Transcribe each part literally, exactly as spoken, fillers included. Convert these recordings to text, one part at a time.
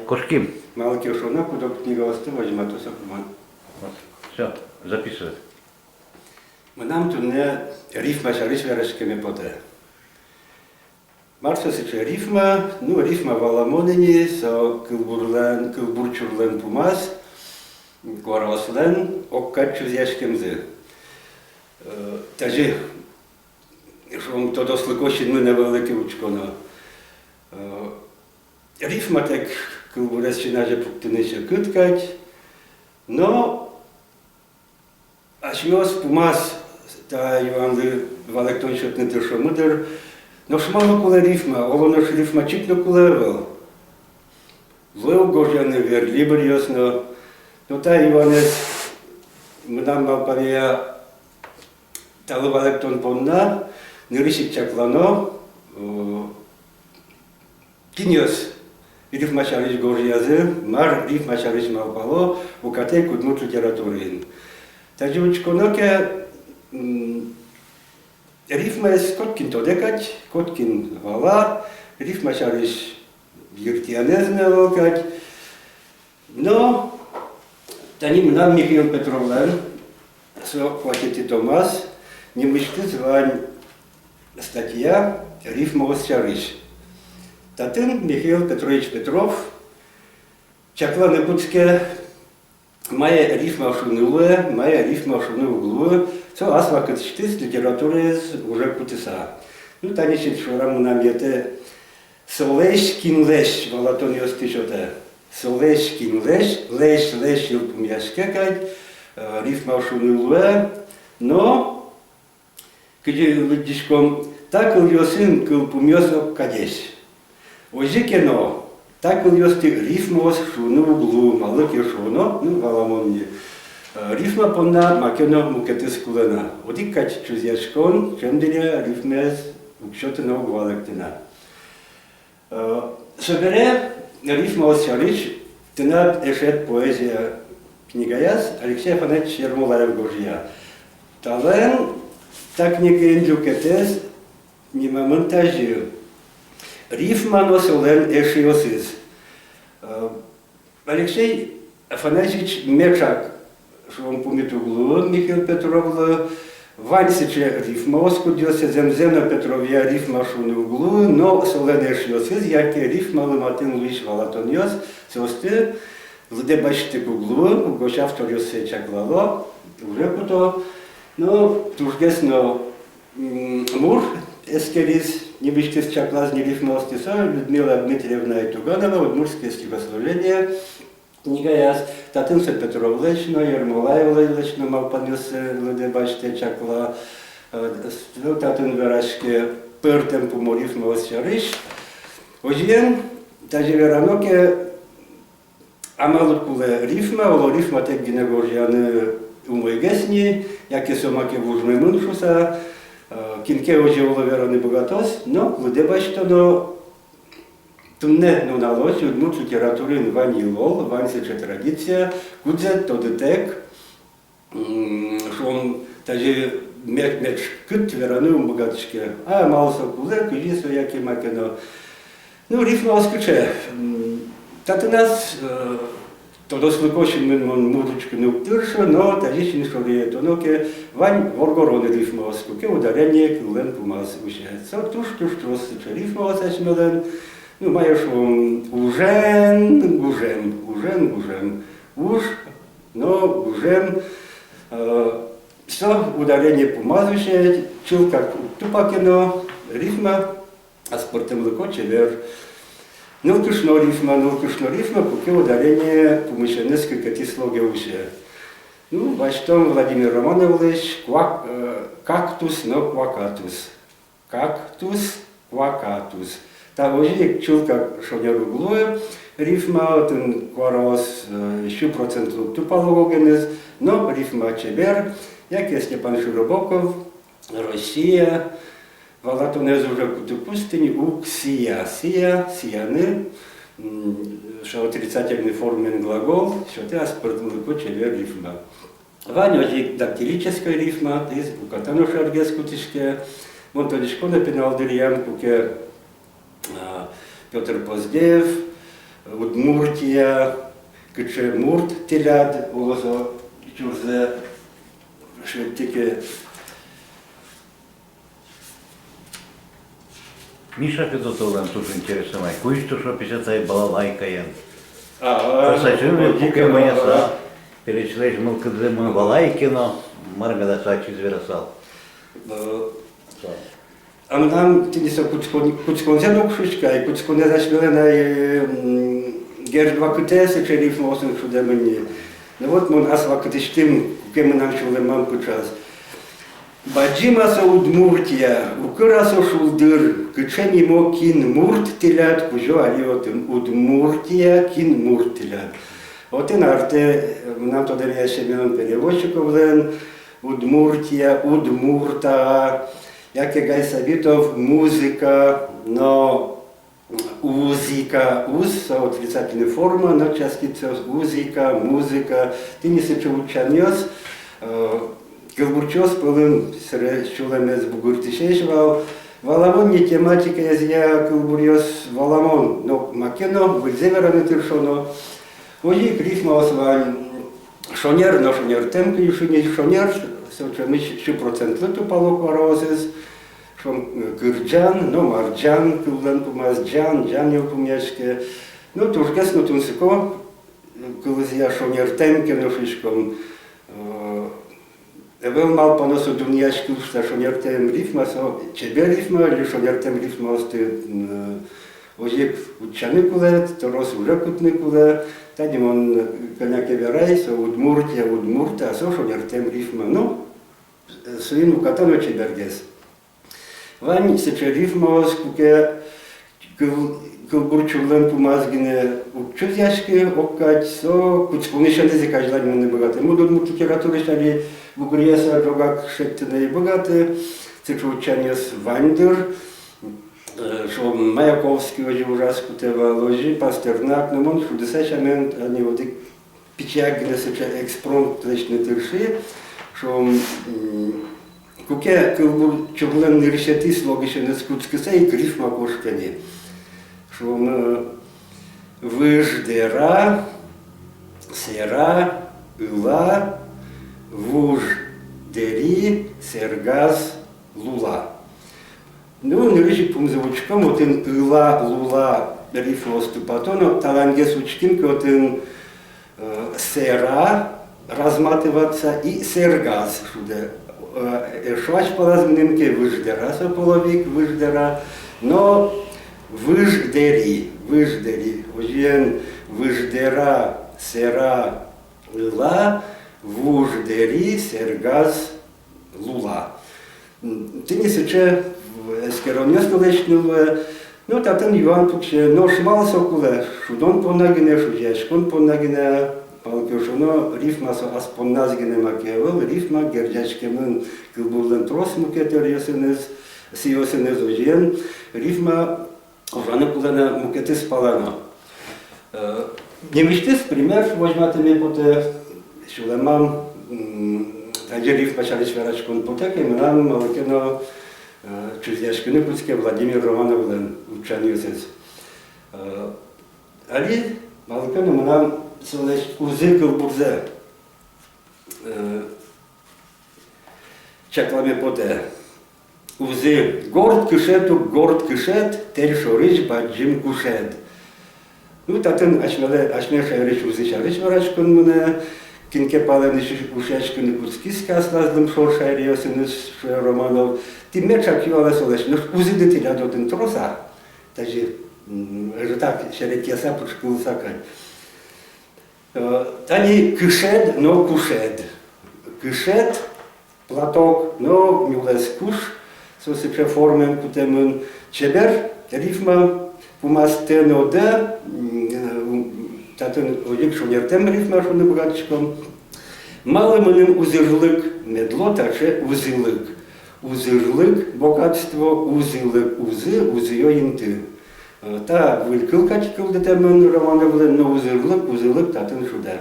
Кошким. Малы ке шуоно, куд-ог книгаосты возьматыса куман. Вот. Всё, записывай. Мынам туннэ рифма сярысь вераськеме потэ. Мар со сыӵе рифма? Ну, рифма, валамон ини, со кылбурлэн, кылбур чурлэн пумаз, куараослэн огкадь чузъяськемзы. Э, тазьы, шуом, тодослыко синмын ӧвӧл ке учконо. Э, рифматэк кылбурез син азе пуктыны секыт кадь, но асьмеос пумаз та юанлы валэктон сётыны тыршомы дыр. Нош малы кулэ рифма? Оло нош рифма чик но кулэ ӧвӧл. Луэ ук гожъяны верлибръёс но. Но та юанэз мынам малпамея талы валэктон понна нырысь ик чаклано, о, кинъёс рифма сярысь гожъязы, мар рифма сярысь малпало укатэ ик удмурт литератураын. Тазьы учконо ке, м, рифмаез коть кин тодэ кадь, коть кин вала, рифма сярысь йыртӥянэз но ӧвӧл кадь. Но тани мынам Михаил Петровлэн со куатетӥ томаз нимысьтыз вань статья рифмаос сярысь. Татын Михаил Петрович Петров чакланы кутске, мае рифма шуыны луэ, мае рифма шуыны уг луы, со ас вакытысьтыз литератураез уже кутыса. Ну, тани сыӵе шорам мынам йӧтэ: солэсь, кинлэсь валатонъёсты сётэ. Солэсь, кинлэсь, лэсь, лэсь йылпумъяське кадь, э, рифма шуыны луэ, но кызьы лыдӟиськом, та кылъёсын кылпумъёс огкадесь. Озьы ке но, та кылъёсты рифмаос шуыны уг луы, малы ке шуоно, ну, валамон ни, э, рифма понна маке но мукетыз кулэ на. Одӥг кадь чузъяськон, чем дыръя рифмаез уг сёты на, уг валэкты на. Э, собере рифмаос сярысь тынад эшед «Поэзия» книгаяз Алексей Афанасьевич Ермолаев гожъя. Талэн та книгаын люкетэз нимамын тазьы: «Рифма но солэн эшъёсыз». Э, Алексей Афанасьевич меӵак, шуом, пумит уг луы Михаил Петровлы. Вань сыӵе рифмаос, кудъёсыз зэмзэ но Петровъя рифма шуыны уг луы, но солэн эшъёсыз яке рифмалы матын луись валатонъёс, соосты лыдэ басьтыны уг луы, угось авторъёссэ чаклало, уже куто. Но тужгес но, м, мур эскериз, нимысьтыз чаклаз ни рифмаосты, со Людмила Дмитриевна Айтуганова, «Удмуртское стихосложение» книгаяз. Татын со Петровлэсь но, Ермолаевлэсь но малпанъёссэ лыдэ басьтэ, чакла, э, с-, татын вераське пӧртэм пумо рифмаос сярысь. Озьыен, тазьы верано ке, а малы кулэ рифма, оло рифматэк гинэ гожъяны умойгес ни, яке со маке вужмемын шуса, э, кин ке озьы, оло, вераны быгатоз, но лыдэ басьтоно. Туннэ нуналозь удмурт литератураын вань йылол, вань сыӵе традиция, кудзэ тодытэк, м, шуом, тазьы ме-, меӵ-, меӵкыт вераны ум быгатӥське. А малы со кулэ, кызьы со, яке маке но. Ну, рифмаос кыӵе, м, татын ас, э, тодослыко синмын мон мур учкыны уг тыршы, но тазьы син шоры тодоно ке, вань воргорон рифмаос, куке ударение кыллэн пумаз усе. Со туж-туж трос сыӵе рифмаос асьмелэн. Ну, мае шуом, ужен, гужем, ужен, гужем. Уж но гужем, э, со ударение пумаз усе, чылкак уг тупа ке но, рифма аспӧртэмлыко чебер. Нылкышно рифма, нылкышно рифма, куке ударение пумысеныз кыкетӥ слоге усе. Ну, басьтом Владимир Романовлэсь куак-, э, «Кактус но куакатус». Кактус, куакатус. Та озьы ик чылкак шонер уг луы рифма, отын куараос, э, сю процентлы уг тупало гогеныз, но рифма чебер, яке Степан Широбоков, «Россия». Валатонэз уже кутыку тӥни: уксыя, сыя, сыяны, м, со отрицательной формаен глагол, сётэ аспӧртэмлыко чебер рифма. Вань озьы ик дактилической рифма, тӥни уката но шергес кутӥське. Мон тодӥсько но пинал дыръям, куке, а, Пётр Поздеев, Удмуртия, кыӵе мурт тӥляд, оло со чурзэ шедьтӥ ке. Миша Федотовлэн туж интересно вань. Кузьтыса писатӥ балалайкаен. А, а, Сачын ну, вет пуке ага, мыняса, ага. Пересьлэсь мылкыдзы мон валай ке но, мар меда со ачиз верасал. Э, со. А мынам тӥни со кутскон-, кутсконзэ но уг шуиськы ай, кутсконэз асьмелэн ай, м, герд вакытэ сыӵе рифмаосын шудэмын ни. Ну вот мон ас вакытысьтым, куке мынам сюлэмам пыӵаз. Бадӟым-а со Удмуртия, укыр-а со шулдыр, кыӵе нимо, кин мурт тӥляд кузё али отын, Удмуртия, кин мурт тӥляд. Отын артэ, э, мынам тодэмъя Семён Перевозчиковлэн Удмуртия, удмурта, яке Гай Сабитов музыка, но уз ик а, уз, со отрицательной форма, но частица уз ик а, музыка. Тӥни сыӵе утчанъёс, э, кылбурчиос пӧлын сыре сюлэмез бугыртӥсесь вал. Валамон ни, тематикаезъя кылбуръёс валамон, но маке но выльзэ вераны тыршоно. Озьы ик рифмаос вань, шонер но шонертэм, кызьы шуисько ни, шонер, со ӵемысь сю процентлы тупало куараосыз. Шуом, э, кырӟан но марӟан, кыллэн пумаз ӟан, ӟан йылпумъяське. Ну, тужгес но тунсыко, э, кылызъя шонертэм ке но шуиськом. Э, ӧвӧл малпано со дунъяське шуса, шонертэм рифма, со чебер рифма, или шонертэм рифмаосты, м, э, озьы ик утчаны кулэ, трос уже кутыны кулэ. Тани мон, э, кӧня ке верай, со Удмуртия, удмурта, со шонертэм рифма. Ну, э, соин уката но чебергес. Вань сыӵе рифмаос, куке кыл-, кылбур чурлэн пумаз гинэ уг чузъяськы, огкадь со кутсконысеныз ик азьлань мыныны быгатэ. Мон удмурт литератураысь али бугыръяса ӝогак шедьтыны ӧй быгаты, сыӵе утчанъёс вань дыр. Э, шуом, Маяковский озьы ужаз кутэ вал, озьы Пастернак, но мон шудыса сямен, ани, одӥг пичияк гинэ сыӵе экспромт лэсьтыны тырши, шуом, м, куке кылбур чурлэн нырысетӥ слогысеныз кутскыса ик рифма кошке ни. Шуом, э, выж дэра, сэра, ыла, вуж дэри, сэргаз, лула. Ну, нырысь ик пумзэ учком, отын ыла, лула рифмаос тупато, но таланьгес учким ке, отын, э, сэра разматываться и сэргаз шудэ. Э, эшшо азьпалаз мынэм ке, выж дэра, со половик, выж дэра, но выж дэри, выж дэри. Озьыен, выж дэра, сэра, ыла, вуж дэри, сэргаз, лула. М, тӥни сыӵе эскеронъёс но лэсьтыны луэ. Ну, татын юан пуксе, нош малы со кулэ? Шудон понна гинэ, шузияськон понна гинэ, малы ке шуоно, рифма со ас понназ гинэ маке ӧвӧл, рифма герӟаськемын кылбурлэн трос мукет ӧръёсыныз, сӥёсыныз. Озьыен, рифма ужаны кулэ на мукетыз пала но. Э, нимысьтыз пример возьматэме потэ, сюлэмам, м, тазьы рифма сярысь вераськон потэ ке, мынам малы ке но, э, чузъяськыны кутске Владимир Романовлэн утчанъёсыз. Э, али малы ке но мынам солэсь «Узы» кылбурзэ, э, чакламе потэ. «Узы». Горд кышет ук, горд кышет, тэль шорысь бадӟым кушет. Ну, татын асьмелы, асьме шаерысь узы сярысь вераськон мынэ, кин ке палэнысь ушъяськыны кутскиз ке аслаз лымшор шаеръёсыныз, шуэ Романов. Тӥ меӵак юалэ солэсь, нош узыды тӥляд отын трос-а? Тазьы, м, ӧжытак серекъяса, пыӵкылыса кадь. Э, тани кышет но кушет. Кышет, платок, но нюлэс куш, со сыӵе формаен кутэмын. Чебер рифма, пумаз «т» но «д», м, э, татын одӥг шонертэм рифма шуыны быгатӥськом. Малы мыным узырлык, мед луоз таӵе узылык. Узырлык, богатство, узылык, узы, узыё инты. Э, та выль кыл кадь кылдытэмын Романовлэн, но узырлык, узылык татын шудэ.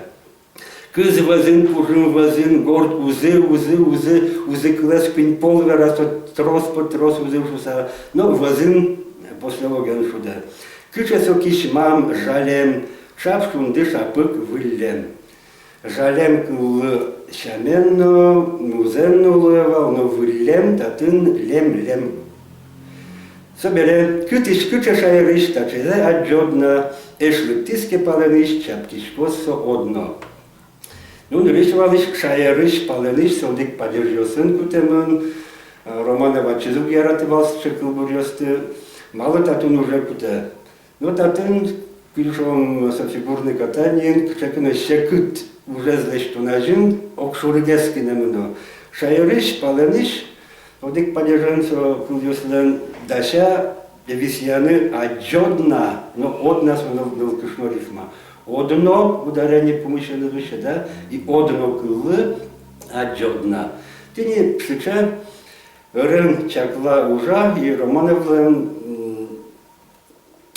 Кыз вӧзын, кужым вӧзын, горд узы, узы, узы, узы кылэз куинь пол вера, со трос, пӧ трос узы шуса, но вӧзын послелоген шудэ. Кыӵе со кисьмам, жалем, шап шунды шапык выллем. Жалем кыллы сямен но, музэн но луэ вал, но выллем татын лем-лем. Собере кытысь, кыӵе шаерысь таӵезэ адӟод на, эш лыктӥз ке палэнысь, чапкиськоз со одно. Ну, нырысь валысь, шаерысь палэнысь, со одӥг падежъёсын кутэмын. Э, Романов ачиз уг яраты вал сыӵе кылбуръёсты. Малы татын уже кутэ? Но татын, кызьы шуом, со фигурной катаниын кыӵе ке но секыт ужез лэсьтон азьын огшорыгес гинэ мыно. Шаерысь палэнысь одӥг падежын со кылъёслэн дася висъяны адӟод на, но од на со ныл-, нылкышно рифма. Одно ударение пумысен усе, да, и одно кыллы адӟод на. Тӥни сыӵе ӧрем чакла ужа, и Романовлэн, м,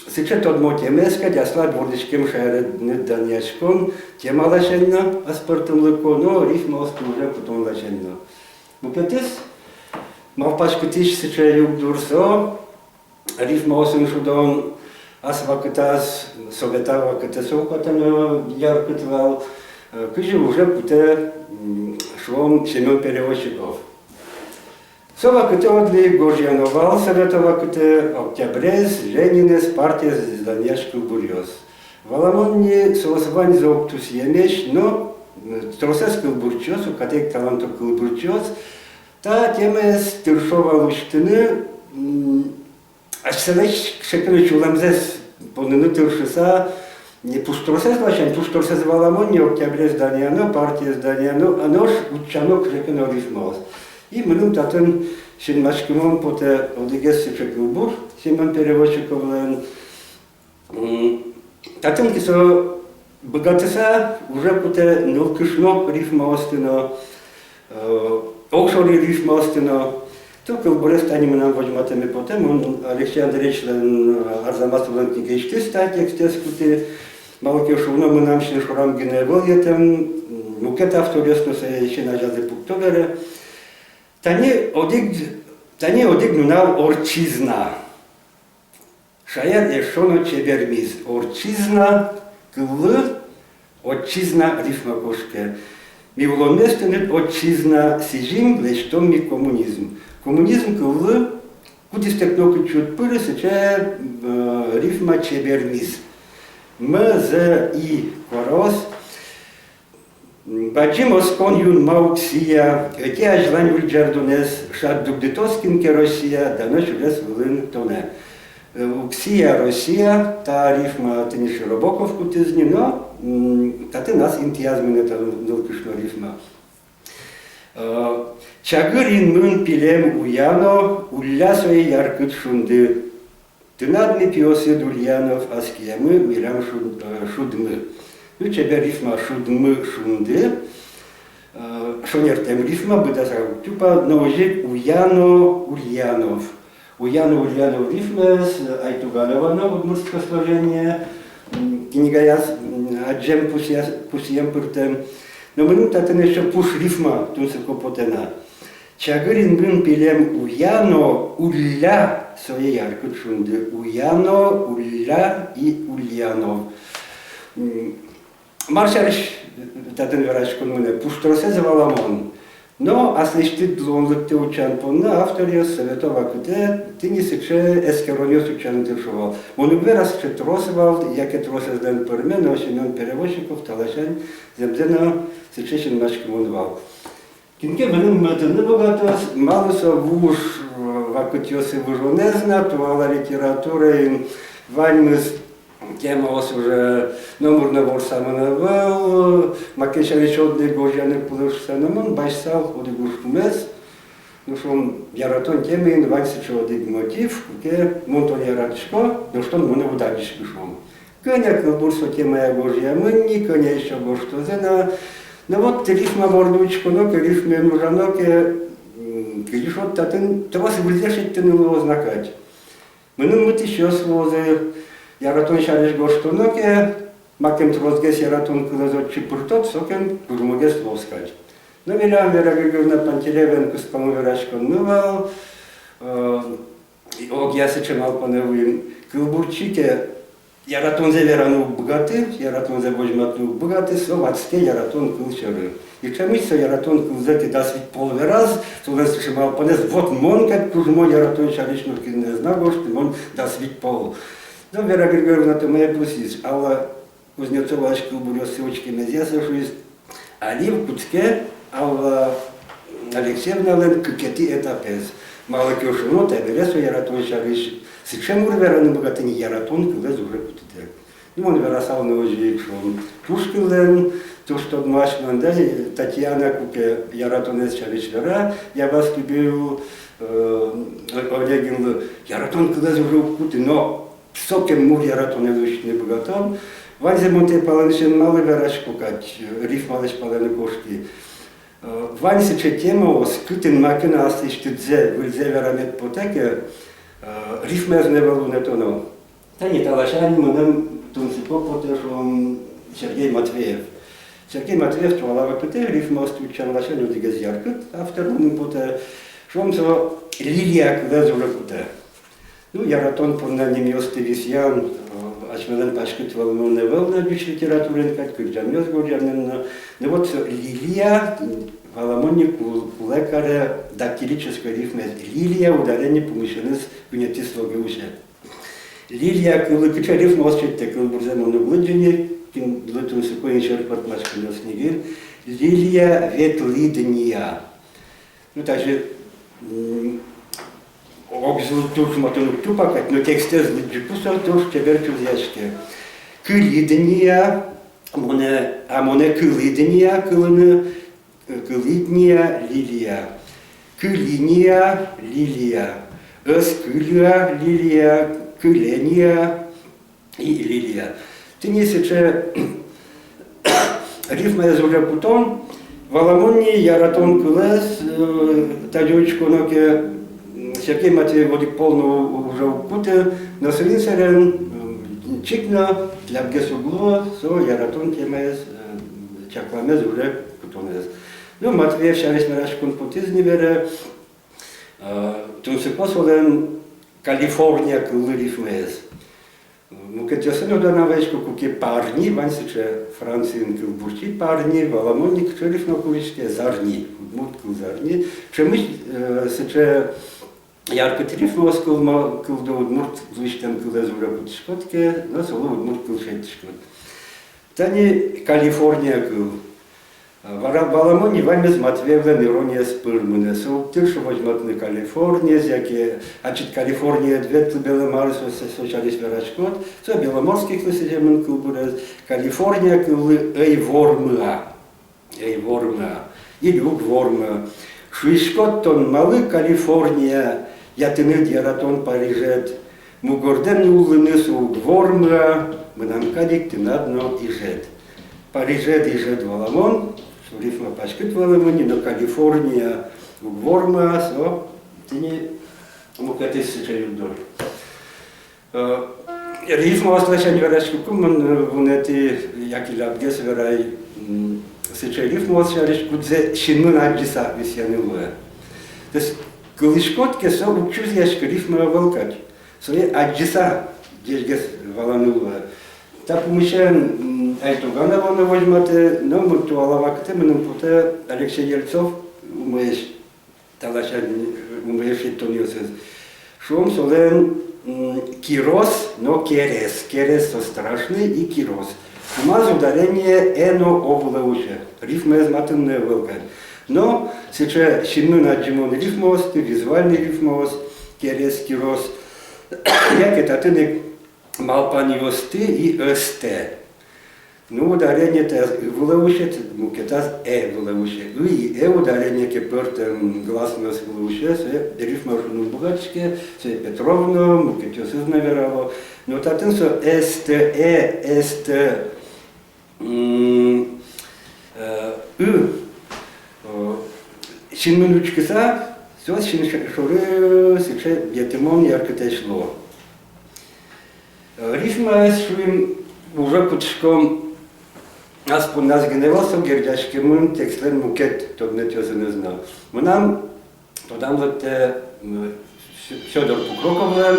сыӵе тодмо темаез кадь, аслад вордӥськем шаереныд данъяськон тема ласянь но, аспӧртэмлыко но, рифмаосты уже кутон ласянь но. Мукетыз, малпаськытӥсь сыӵе югдур со, рифмаосын шудон ас вакытаз, совета вакытэ со уката но яркыт вал, э, кызьы уже кутэ, м, шуом, Семён Перевозчиков. Со вакытэ одно ик гожъяно вал, совета вакытэ, Октябрез, Ленинэз, партиез данъясь кылбуръёс. Валамон ни, соос ваньзы ог тусъемесь, но, м, тросэз кылбурчиос, укатэ ик таланто кылбурчиос та темаез тыршо вал усьтыны, м, асьсэлэсь кыӵе ке но сюлэмзэс поныны тыршыса, не пуштросэз ласянь, пуштросэз валамон ни, Октябрез данъяно, партиез данъяно, а нош утчано кыӵе ке но рифмаос. И мыным татын синмаськымон потэ одӥгез сыӵе кылбур Семён Перевозчиковлэн. М, татын ке со быгатыса уже кутэ нылкышно рифмаосты но, э, огшоры рифмаосты но. Ту кылбурез тани мынам возьматэме потэ, мон Алексей Андреевичлэн, э, Арзамасовлэн книгаысьтыз та текстэз кутӥ, малы ке шуоно, мынам син шорам гинэ ӧвӧл йӧтэм, м, мукет авторъёс но сое син азязы пукто бере. Тани одӥг, тани одӥг нунал ортчиз на. Шаер эшшо но чебермиз. Ортчиз на кыллы отчизна рифма кошке. Ми улонмес тыныд отчизна, сӥзим, лэсьтом ми коммунизм. Коммунизм кыллы кудӥзтэк но кыӵе ке пыры сыӵе, э, рифма чебермиз. М, з, и куараос. Бадӟым оскон юнма уксыя, ӧте азьлань выль ӟардонэз, шат дугдытоз кин ке Россия, дано сюрес вылын тонэ. Э, уксыя Россия, та рифма тӥни Широбоков кутӥз ни, но, м, татын ас интыяз мынэ та ныл-, нылкышно рифма. Э, чагыр инмын пилем уяно, улля сое яркыт шунды. Тынад ми, пиосыд, Ульянов, ас киямы милям шуд-, э, шудмы. Ну, чебер рифма шудмы, шунды. Э, шонертэм рифма, быдэсак уг тупа, но озьы ик уяно, Ульянов. Уяно, Ульянов рифмаез, э, Айтуганова но «Удмуртское сложение», м, книгаяз, м, адӟем пусъяс-, пусъем пыртэм. Но мыным татын эшшо пуш рифма тунсыко потэ на. Чагыр инмын пилем уяно, улля сое яркыт шунды. Уяно, улля и Ульянов. М, мар сярысь татын вераськон мынэ, пуштросэз валамон. Но аслэсьтыд луонлыктэ утчан понна авторъёс совето вакытэ тӥни сыӵе эскеронъёс утчаны тыршо вал. Мон уг вера, сыӵе трос вал, яке тросэзлэн пӧрме, но Семён Перевозчиков та ласянь зэмзэ но сыӵе синмаськымон вал. Кин ке мыным мытыны быгатоз, малы со вуж, э, вакытъёсы выжонэз на, туала литератураын ваньмыз темаос уже номыр но ворсамын ӧвӧл, маке сярысь одно ик гожъяны кулэ шуса, но мон басьтысал одӥг ужпумез, ну, шуом, яратон темаын вань сыӵе одӥг мотив, куке мон тонэ яратӥсько, нош тон монэ уд адӟиськы, шуом. Кӧня кылбур со темая гожъямын ни, кӧня эшшо гожтозы на. Но вот рифма борды учконо ке, рифмаен ужано ке, м, кызьы шуод, татын трос выльзэ шедьтыны луоз на кадь. Мыным мытӥсьёс луозы, яратон сярысь гожтоно ке, макем тросгес яратон кылэз отчы пыртод, сокен кужмогес луоз кадь. Но милям Вера Григорьевна Пантелеевалэн кысконо вераськонмы вал, э, огъя сыӵе малпанэ вуим: кылбурчи ке яратонзэ вераны уг быгаты, яратонзэ возьматыны уг быгаты, со ватске яратон кыл сьӧры. И ӵемысь со яратон кылзэ ке дас вить пол вераз, солэн сыӵе малпанэз: вот мон кадь кужмо яратон сярысь нокин но ӧз на гожты, мон дас вить пол. Но Вера Григорьевна та мае пусйиз, Алла Кузнецовалэсь кылбуръёссэ учкемезъя со шуиз: али кутске Алла Алексеевналэн кыкетӥ этапез. Малы ке шуоно, табере со яратон сярысь сыӵе мур вераны быгатэ ни, яратон кылэз уже кутытэ. Ну, мон верасал но озьы ик, шуом, Пушкинлэн туж тодмо асьмелэн, да, Татьяна куке яратонэз сярысь вера, я вас любил, э, Онегинлы, яратон кылэз уже уг куты, но сокем мур яратонэз усьтыны быгатон. Ваньзэ мон тае палэнысен малы верасько кадь, рифмалэсь палэнэ кошки. Э, вань сыӵе темаос, кытын маке но аслэсьтыдзэ, выльзэ верамед потэ ке, э, рифмаез но ӧвӧл вунэтоно. Тани та ласянь мыным тунсыко потэ, шуом, Сергей Матвеев. Сергей Матвеев туала вакытэ рифмаосты утчан ласянь одӥгез яркыт автор мыным потэ. Шуом, со лилия кылэз уже кутэ. Ну, яратон понна нимъёсты висъян, э, асьмелэн паськыт вӧлмемын ӧвӧл на ӟуч литератураын кадь, кырӟанъёс гожъямен но. Ну вот, со лилия, м, валамон ни, кул-, кулэ каре дактилической рифмаез. Лилия ударение пумысеныз куинетӥ слоге усе. Лилия кылы кыӵе рифмаос шедьтэ, кылбурзэ мон уг лыдӟы ни, кинлы тунсыко, ин шер пӧртмаськонъёс ни гинэ. Лилия ветлӥд ини-а. Ну, таӵе, м, огзылы туж матын уг тупа кадь, но текстэз лыдӟыку со туж чебер чузъяське. Кылӥд ини-а, монэ, а монэ кылӥд ини-а, кылыны, э, кылӥд ини-а, лилия. Кылӥ ини-а, лилия. Ӧз кылы-а, лилия, кылэ ини-а. И лилия. Тӥни сыӵе рифмаез уже кутон, валамон ни, яратон кылэз, э, тазьы учконо ке, м, Сергей Матвеев одӥг пол но у-, уже уг куты, но соин сэрен, м, чик но тӥляд гес уг луы, со яратон темаез, э, чакламез уже кутонэз. Ну, Матвеев сярысь вераськон потӥз ни бере, э, тунсыко солэн Калифорния кыллы рифмаез. Мукетъёсын но данавайшко, куке парни, вань сыӵе Франциын кылбурчи парни, валамон ни, кыӵе рифма куриське, зарни, удмурт кыл зарни. Ӵемысь, э, сыӵе яркыт рифмаос кылмо, кылдо, удмурт лэсьтэм кылэз уже кутӥськод ке, но солы удмурт кыл шедьтӥськод. Тани Калифорния кыл. Вара, валамон ни, ваньмыз Матвеевлэн ирониез пыр мынэ. Со уг тыршы возьматыны Калифорниез, яке ачид Калифорниед ветлы, беломор, со, со, со сярысь вераськод. Со Беломорскийлэн сӥземын кылбурез. Калифорния кыллы ӧй вормы-а. Ӧй вормы-а. Или уг вормы. Шуиськод тон, малы Калифорния, я тыныд яратон Парижед. Мугордэ нуллыны со уг вормы-а, мынам кадь ик тынад но Ижед. Парижед, Ижед валамон, со рифма паськыт валамон ни, но Калифорния уг вормы-а, со тӥни мукетыз сыӵе югдур. Э, рифмаос ласянь вераськыку, мон, э, вунэтӥ, яке тӥляд гес верай, м, сыӵе рифмаос сярысь, кудзэ синмын адӟыса висъяны луэ. То есть кылӥськод ке, со уг чузъяськы, рифма ӧвӧл кадь. Сое адӟыса ӟечгес валаны луэ. Та пумысен, м, Айтуганова но возьматэ, но мон туала вакытэ мыным потэ Алексей Ельцов умоесь, та ласянь, э, умоесь шедьтонъёсыз. Шуом, солэн, м, кирос но керес. Керес со страшный и кирос. Кумаз ударение э но о вылэ усе. Рифмаез матын но ӧвӧл кадь. Но сыӵе синмын адӟымон рифмаосты, визуальный рифмаос, керес, кирос, яке татын ик малпанъёсты и ӧстэ. Ну, ударение таӵе ы вылэ усе, мукетаз э вылэ усе. Ы и э ударение ке пӧртэм гласноез вылэ усе, сое рифма шуыны уг быгатӥське, сое Петров но, мукетъёсыз но верало. Но татын со эстэ, э, эстэ, м, э, ы, э, синмын учкыса, со син ш-, шоры сыӵе йӧтымон яркытэсь луо. Э, рифмаез, шуим, уже кутӥськом ас понназ гинэ ӧвӧл, со герӟаськемын текстлэн мукет тодметъёсыныз но. Мынам тодам лыктэ, м, Фё-, Фёдор Пукроковлэн,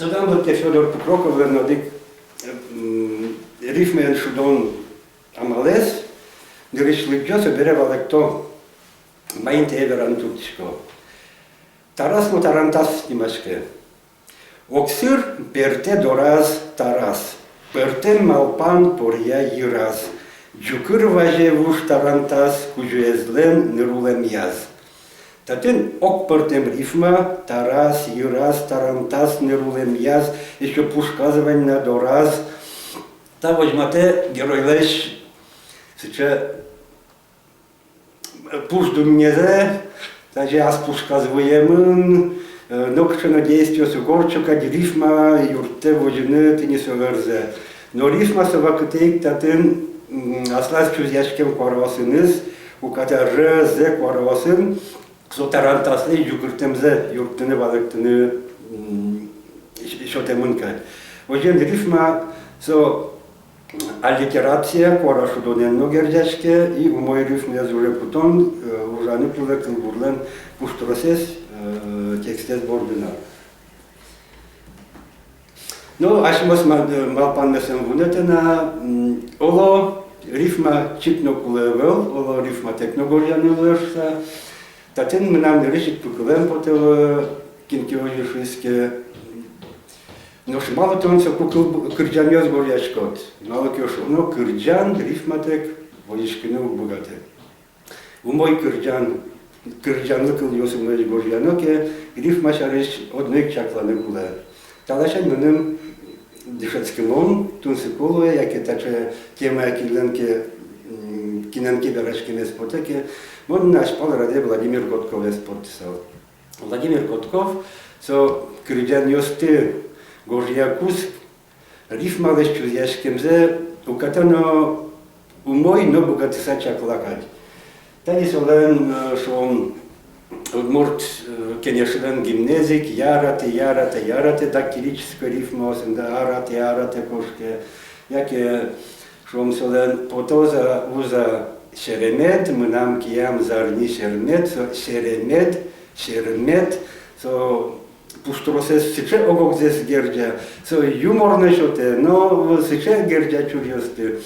Тодам лыктэ Фёдор Пукроковлэн одӥг, м, рифмаен шудон амалэз, нырысь лыдӟо, собере валэкто, маин тае вераны турттӥсько. «Тарас но тарантас» нимаське. Огсыр пертэ дораз Тарас, пӧртэм малпан поръя йыраз, ӟукыр вазе вуж тарантас кузёезлэн нырулэмъяз. Татын ог пӧртэм рифма: Тарас, йыраз, тарантас, нырулэмъяз, эшшо пушказ вань на дораз. Та возьматэ геройлэсь сыӵе пуш дуннезэ, даже ас пушказ выемын, э, нокыӵе но действиос уг ортчо кадь, рифма юрттэ возьыны тӥни со ӧрзэ. Но рифма со вакытэ ик татын, м, аслаз чузъяськем куараосыныз, уката р, з куараосын, со тарантаслэсь ӟукыртэмзэ юрттыны, валэктыны, м, сё-, сётэмын кадь. Озьыен, рифма со аллитерация, куара шудонэн но герӟаське, и умой рифмаез уже кутон, э, ужаны кулэ кылбурлэн пуштросэз, э, текстэз бордын но. Но асьмеос ма-, э, малпанмес ӧм вунэтэ на, м, оло, рифма чик но кулэ ӧвӧл, оло, рифматэк но гожъяны луэ шуса. Татын мынам нырысь ик пыкылэм потэ вал, кин ке озьы шуиз ке. Нош малы тон соку кыл-, кырӟанъёс гожъяськод? Малы ке шуоно, кырӟан рифматэк возиськыны уг быгаты. Умой кырӟан, кырӟанлы кылъёс умоесь гожъяно ке, рифма сярысь одно ик чакланы кулэ. Та ласянь мыным дышетскымон тунсыко луэ, яке таӵе темая кинлэн ке, м, кинэн ке вераськемез потэ ке, мон азьпал радэ Владимир Котковез поттысал. Владимир Котков со кырӟанъёсты гожъякуз рифмалэсь чузъяськемзэ уката но умой но быгатыса чакла кадь. Тани солэн, э, шуом, удмурт, э, кенешлэн гимнэз ик: «Яратэ, яратэ, яратэ», дактилической рифмаосын, да, «аратэ, аратэ кошке». Яке, шуом, солэн: «Потоз-а, уз-а серемет, мынам киям зарни сермет», со серемет, сермет, со пуштросэз сыӵе ог-огзэс герӟа, со юмор но сётэ, но сыӵе герӟа чуръёсты,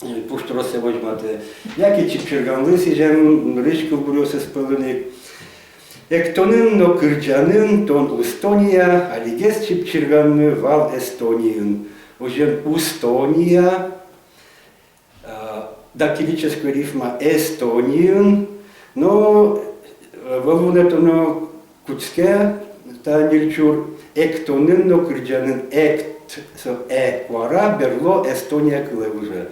э, пуштроссэ возьматэ. Яке Чипчирганлы сӥзем нырысь кылбуръёсыз пӧлын ик: «Эктонын но кырӟанын тон Устония, алигес Чипчирганмы вал Эстониын». Озьыен, Устония, э, дактилической рифма Эстониын, но, э, вал вунэтоно кутске та ньыль чур: эктонын но кырӟанын. Экт, со э куара, берло Эстония кылэ выже.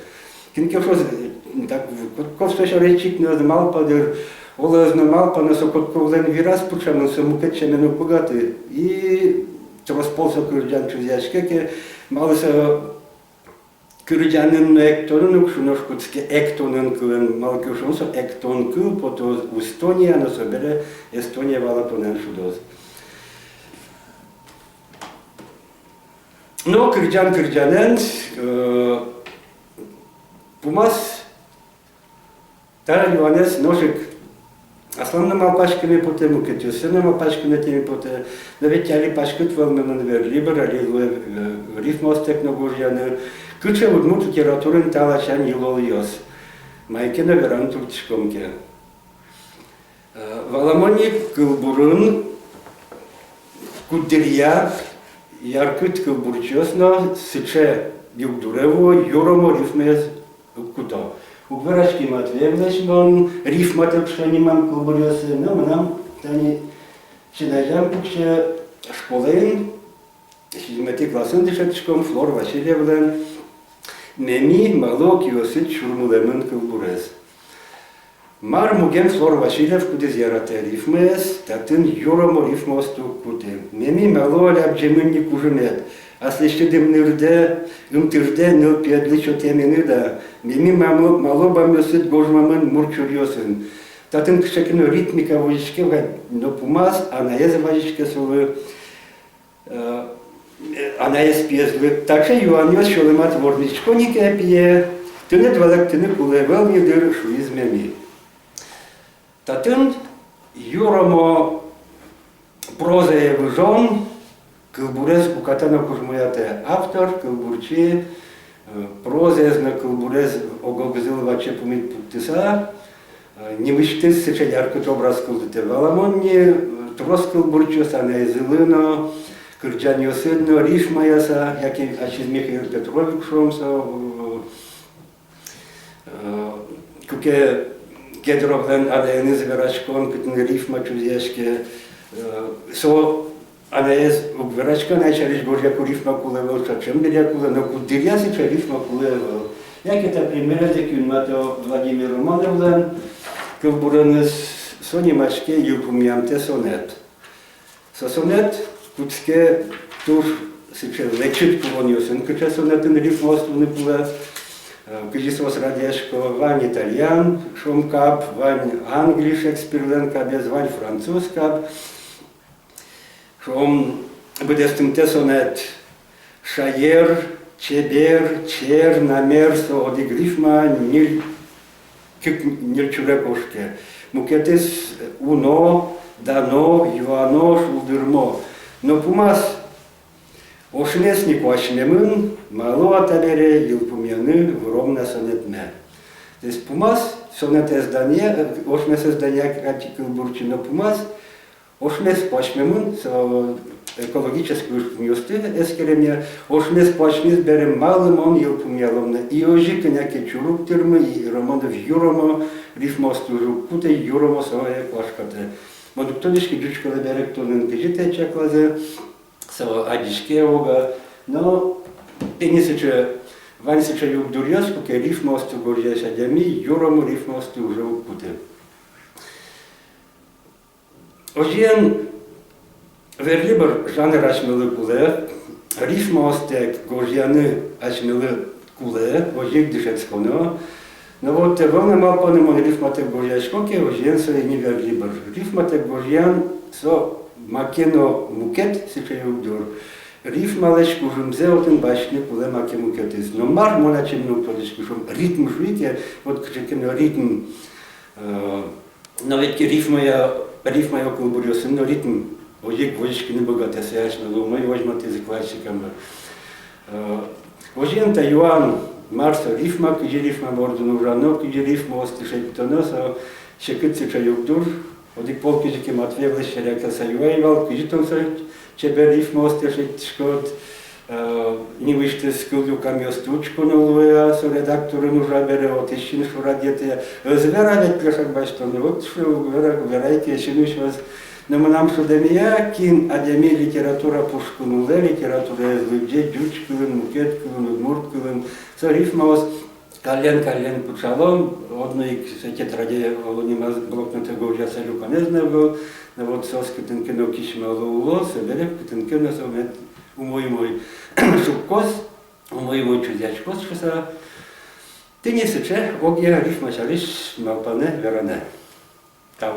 Кин ке шуоз, э, так, Котковлэн со сярысь чик но ӧз малпа дыр, оло, ӧз но малпа, но со Котковлэн вираз пыӵамын, со мукет сямен уг быгаты. И трос пол со кырӟан чузъяське ке, малы со кырӟанын но эктонын уг шу, нош кутске эктонын кылын, малы ке шуоно, со эктон кыл потоз Устония, но собере Эстония валатонэн шудоз. Но кырӟан кырӟанэн, э, пумаз та юанэз нош ик аслам но малпаськыны потэ, мукетъёслы но малпаськыны потэ. Но ведь али паськыт вӧлмемын верлибр, али луэ, э, рифмаостэк но гожъяны. Кыӵе удмурт литератураын та ласянь йылолъёс? Мае ке но вераны турттӥськом ке. Э, валамон ик, кылбурын куддыръя яркыт кылбурчиос но сыӵе югдуре вуо, юромо рифмаез уг куто. Уг вераськы Матвеевлэсь, мон рифматэк шуо ни мынам кылбуръёсы, но мынам тани син азям пуксе. Школаын сизьыметӥ классын дышетӥськом, Флор Васильевлэн «Меми мало киосыд сюрмылэмын» кылбурез. Мар мугем Флор Васильев, кудӥз яратэ рифмаез, татын юромо рифмаосты уг куты. «Меми мало лябӟемын ни кужымед, аслэсьтыд ымнырдэ, ымтырдэ нылпиедлы сётэмын да. Меми мало, мало бамъёсыд гожмамын мур чуръёсын». Татын кыӵе ке но ритмика возиське вал, но пумаз анаез вазиське солы, э, анаез пиезлы. Таӵе юанъёс сюлэмад вордӥсько ни ке, пие, тыныд валэктыны кулэ ӧвӧл ни дыр, шуиз меми. Татын юромо прозае выжон, Кылбурез уката но кужмоятэ автор, кылбурчи, э, прозаез но кылбурез ог-огзылы ваче пумит пуктыса, э, нимысьтыз сыӵе яркыт образ кылдытэ. Валамон ни, э, трос кылбурчиос анаезлы но, кырӟанъёсын но рифмаяса, яке ачиз Михаил Петровик шуом со, э, э, куке Кедровлэн анаеныз вераськон, кытын рифма чузъяське, э, со анаез уг вераськы, анай сярысь гожъяку рифма кулэ ӧвӧл, сыӵе дыръя кулэ, но куддыръя сыӵе рифма кулэ ӧвӧл. Яке та примерез ик юнматэ Владимир Романовлэн кылбуреныз, со нимаське «Йылпумъямтэ сонет». Со сонет кутске туж сыӵе лэчыт кулонъёсын, кыӵе сонетын рифмаос луыны кулэ, э, кызьы соос радъясько: вань итальян, шуом, каб, вань англи Шекспирлэн кабез, вань француз каб. Шуом, быдэстымтэ сонет: шаер, чебер, чер, намер, со одӥг рифма ньыль, кык ньыль чуре кошке. Мукетыз: уно, дано, юано, шулдырмо. Но пумаз: ошмес ни куасьмемын, малы-а табере йылпумъяны выром на сонетме. То есть пумаз сонетэз данъя, э, ошмесэз данъя кадь кылбурчи, но пумаз ошмес куасьмемын, со экологической ужпумъёсты эскеремъя, ошмес куасьмиз бере, малы мон йылпумъялом на. И озьы кӧня ке чур уг тырмы, и Романов юромо рифмаосты уже уг кутэ, юромо сое куашкатэ. Мон уг тодӥськы, ӟуч кылэ берыктонын кызьы тае чаклазы, со адӟиське-а, уг-а. Но тӥни сыӵе, вань сыӵе югдуръёс, куке рифмаосты гожъясь адями юромо рифмаосты уже уг кутэ. Озьыен, верлибр жанр асьмелы кулэ, рифмаостэк гожъяны асьмелы кулэ, озьы ик дышетсконо. Но вот ӧвӧл на малпаны, мон рифматэк гожъясько ке, озьыен, со ини верлибр. Рифматэк гожъян — со маке но мукет сыӵе югдур. Рифмалэсь кужымзэ отын басьтыны кулэ маке мукетыз. Но мар, мон ачим но уг тодӥськы, шуом, ритм шуи ке, вот кыӵе ке но ритм, э, Но ведь ке рифмая, рифмая кылбуръёсын но ритм озьы ик возиськыны быгатэ, сое асьмелы умой возьматӥзы классикамы. Э, озьыен, та юан, мар со рифма, кызьы рифма бордын ужано, кызьы рифмаосты шедьтоно, со секыт сыӵе югдур. Одӥг пол кызьы ке Матвеевлэсь яръя ке, со юай вал: кызьы тон сыӵе чебер рифмаосты шедьтӥськод, э, нимысьтыз кыллюкамъёсты учконо луэ-а, со редакторын ужа бере, отысь син шурадъетэ-а. Ӧз вера ведь, лэся басьтоно, вот шуэ, уг вера, верай ке, син усьоз. Но мынам шудэмея, кин адями литература пушкын улэ, литератураез лыдӟе ӟуч кылын, мукет кылын, удмурт кылын, со рифмаос каллен-каллен пыӵало. Одно ик со тетраде, оло, нимаз блокнотэ гожъяса люканэз но ӧвӧл. Но вот соос кытын ке но кисьмало, уло, собере кытын ке но со мед умой-умой шуккоз, умой-умой чузъяськоз шуса. Тӥни сыӵе огъя рифма сярысь малпанэ, веранэ. Тау.